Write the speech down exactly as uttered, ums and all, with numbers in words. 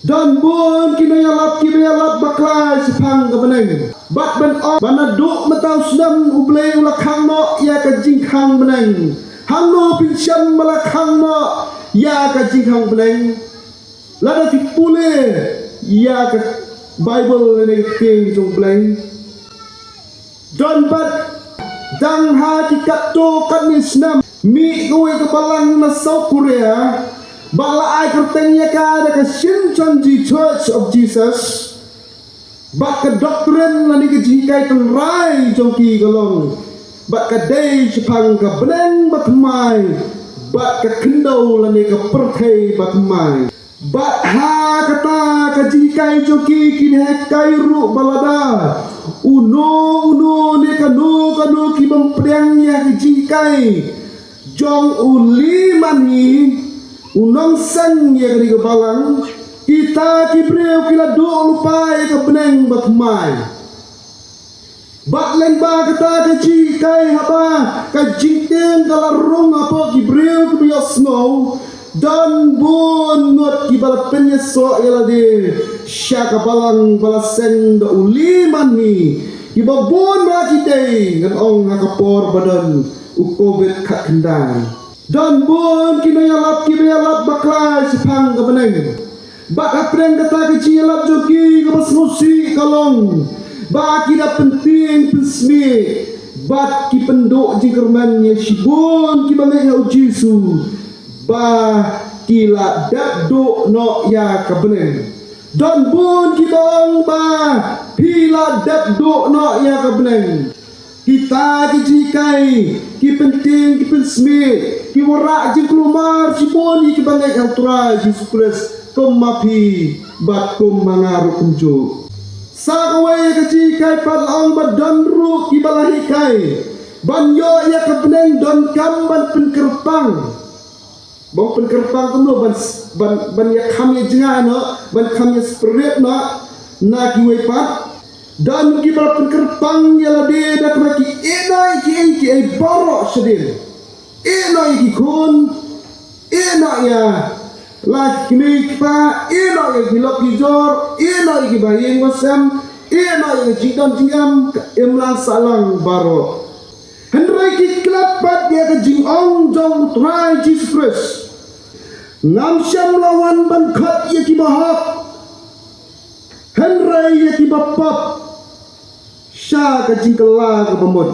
Don bun ki nongïalap kiba ïalap bakla shaphang ka bneng, bad ban ong ba naduh mynta u snem U Blei u la khang noh ïa ka jingkhang bneng. Hangno phin shem ba la khang noh ïa ka jingkhang bneng? Lada phi pule ïa ka Baibl ne ka ktien jong U Blei, don pat, dang ha ki katto katne snem, mih kawei ka balang na South Korea, ba la ai kyrteng ïa ka da ka Shincheonji Church of Jesus. Bad ka doctrine lane ka jinghikai tynrai jong ki ka long, bad ka dei shaphang ka bneng bathymmai, bad ka khyndew lane ka pyrthei bathymmai. Bad ha kata ka jinghikai jong ki, ki hikai ruh ba lada uno uno ne kano kano ki bym pdiang ïa ka jinghikai jong u Lee Man-hee, u nongseng ïa kane ka balang, kita ki briew ki la duh lypa ïa ka bneng bathymmai. Bad lyngba kata ka jinghikai, haba ka jingtieng ka la rung hapoh ki briew kiba ïohsngew, don bun ngut kiba la pynïasoh ïa lade sha ka balang ba la seng da u Lee Man-hee, kiba bun ba ki dei, ngan ong, ha ka por ba don u Covid khatkhyndai. Don bun ki nongïalap kiba ïalap bakla shaphang ka bneng. Bad hapdeng kata ka jingïalap jong ki kaba sngewsih ka long ba ki da pyntieng pynsmiej bad ki pynduh jingkyrmen ïa shibun kiba ngeit ha u Jisu, ba ki la dep duh noh ïa ka bneng. Don bun kiba ong ba phi la dep duh noh ïa ka bneng. Kita ki jinghikai, ki pyntieng, ki pynsmiej, ki wanrah jingkulmar shibun ïa kiba ngeit ha u Trai Jisu Khrist kum ma phi bad kum ma nga ruh kumjuh. Sa kawei ka jinghikai pat la ong ba don ruh kiba la hikai ban ïoh ïa ka bneng donkam ban pynkyrpang. Ban pynkyrpang kumno? Ban, ban, ban ïa kham ïa jngai noh, ban kham ïa spirit noh. Na kiwei pat, don kiba la pynkyrpang ïa lade da kaba ki ïehnoh ïa kiei kiei baroh shadien. Ïehnoh ïa ki khun, ïehnoh ïa la ki kmie ki kpa, ïehnoh ïa ki lok ki jor, ïehnoh ïa ki bahaïing bahasem, ïehnoh ïa ki jingdon jingem, ka imlang sahlang baroh. Hynrei ki klet pat ïa ka jingong jong u Trai Jisu Khrist. Ngam shym la wan ban khot ïa kiba hok, hynrei ïa kiba pop sha ka jingkylla kaba mut.